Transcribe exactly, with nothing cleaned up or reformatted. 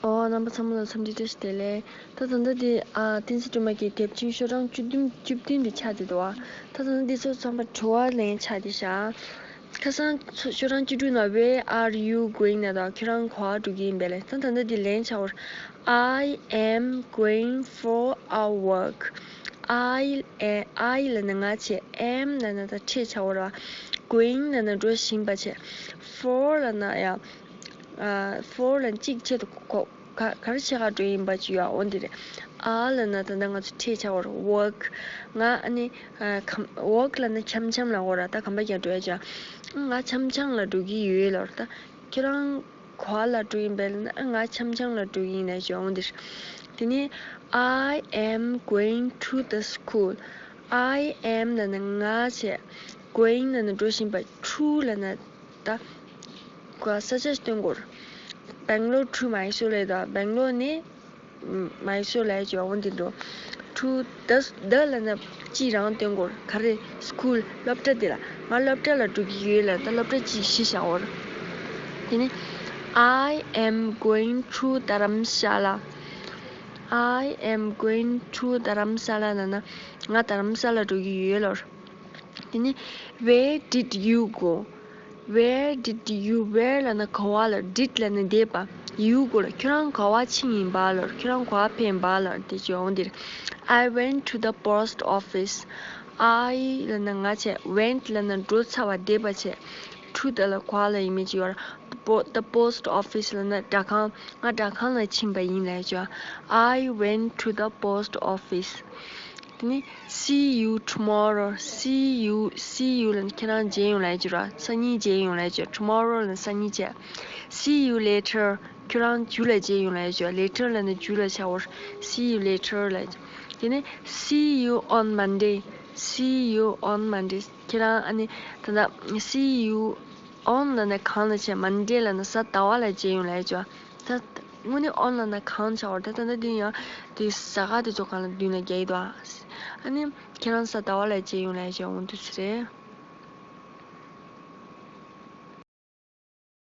ཨོ། རྣམ་པ་ཚང་མ་ལ་འཚམས་འདྲི་བཀྲ་ཤིས་བདེ་ལེགས། ད་ད་ལྟ་འདི་ཨ་བསྟན་འཛིན་སྒྲོལ་མ་གི་དེབ་ཆུང་ཤོག་གྲངས་བཅུ་བདུན། བཅུ་བདུན་འདི་ཆགས་བསྡད་འདུག་ཨ། ད་ད་ལྟ་འདི་ཚོ་ཚང་མ་དྲི་བ་ལན་ཆགས་བསྡད་ཤག་ཁ་སང་ཚོ་ཤོག་གྲངས་བཅུ་དྲུག་ནང་Where are you going ན་ད་ཁྱོད་རང་ག་པར་འགྲོ་གི་ཡིན་པས་ལབ། ད་ད་ལྟ་འདི་ལན་ཆགས་པར། I am going for a walk. I am, I ལབ་ན་ང་བྱས། am ལབ་ན་ད་ཁྲིད་བྱ་བ་རེད་བ། going ལབ་ན་འགྲོ་བཞིན་པ་བྱས། for ལབ་ན་ཡ། ཨ། for ལབ་ན་གཅིག་བྱས། ད་ག་ག་ག་རེ་བྱེད་ག་འགྲོ་ཡིན་པ་ཅིག་ཡོད། འོ་འདི་རེད། ཨ་ལབ་ན་ད་ལྟ་ང་ཚོ་ཁྲིད་བྱ་བ་རེད། walk ང་ཨ་ནི་ཨ་གམ། walk ལབ་ན་འཆམ་འཆམ་ལབ་དགོས་རེད། ད་གམ་པ་རྒྱག་འགྲོ་ཡ་ཅིག་ང་འཆམ་འཆམ་ལ་འགྲོ་གི་ཡོད་ལབ་རེད། ད་ཁྱེད་རང་ག་པར་ལ་འགྲོ་ཡིན་པས་ལབ་ན། ཨ། ང་འཆམ་འཆམ་ལ་འགྲོ་གི་ཡིན་ལབ་ཅིག་འོ་འདིར། དེ་ནས་I am going to the school. I am ལབ་ན་ང་བྱས། going ལབ་ན་འགྲོ་བཞིན་པ། to ལབ་ན་ད་ག་ས་ཆ་ཞིག་སྟོན་དགོས་རེད། Bangalore to Mysore ལབ་ཡ་ད། Bangalore ནས་Mysore ལབ་ཡ་ཅིག་འོ་འདི་འགྲོ། to the, the ལབ་ན་ཅིག་རང་སྟོན་དགོས་རེད། ག་རེ། school སློབ་གྲྭ་དེ་ལ། ང་སློབ་གྲྭ་ལ་འགྲོ་གི་ཡོད་ལབ། ད་སློབ་གྲྭ་ཅིག་གཞི་བཞག་དགོས་རེད། དེ་ནས་I am going to Dharamshala. I am going to Dharamshala ལབ་ན་ང་དྷ་རམ་ས་ལ་འགྲོ་གི་ཡོད་ལབ། དེ་ནས་Where did you go? Where did you, where ལབ་ན་ག་པར་ལབ། did ལབ་ན་འདས་པ། you go ལབ། ཁྱོད་རང་ག་པར་ཕྱིན་ཡིན་པ་ལབ། ཁྱོད་རང་ག་པར་ཕེབས་པ་ལབ། དེ་ཅིག་འོ་འདིར། I went to the post office. I ལབ་ན་ང་བྱས། went ལབ་ན་འགྲོ་ཚར་བ། འདས་པ་བྱས། to the ལ་ག་པར་ལབ་ཡིན་མིན་ཅིག་ཡོད་རེད། Po- the post office ལབ་ན་སྦྲག་ཁང་། ང་སྦྲག་ཁང་ལ་ཕྱིན་པ་ཡིན་ལབ་ཡ་ཅིག I went to the post office. དེ་ནས་see you tomorrow. See you, see you ལབ་ན་ཁྱེད་རང་མཇལ་ཡོང་ལབ་ཡ་ཅིག་རེད། སང་ཉིན་མཇལ་ཡོང་ལབ་ཡ་ཅིག tomorrow ལབ་ན་སང་ཉིན་བྱས། See you later. ཁྱོད་རང་རྗེས་ལ་མཇལ་ཡོང་ལབ་ཡ་ཅིག later ལབ་ན་རྗེས་ལ་བྱ་བ། See you later ལབ་ཡ་ཅིག་དེ་ནས་see you on Monday. See you on Monday. ཁྱེད་རང་ཨ་ནི་ད་ལྟ་see you on ལབ་ན་གང་ལ་བྱས། Monday ལབ་ན་གཟའ་ཟླ་བ་ལ་མཇལ་ཡོང་ལབ་ཡ་ཅིག་ད་དངོས་གནས་on ལབ་ན་གང་བྱ་བ་རེད། ད་ད་ལྟ་འདི་ཡང་དེ་གཟའ་སྐར་དེ་ཚོ་སྒང་ལ་མདུན་ལ་རྒྱག་གི་འདུག་ཨ། ཨ་ནི་ཁྱེད་རང་གཟའ་ཟླ་བ་ལ་མཇལ་ཡོང་ལབ་ཡ་ཅིག་འོ་འདུག་སེ་རེད།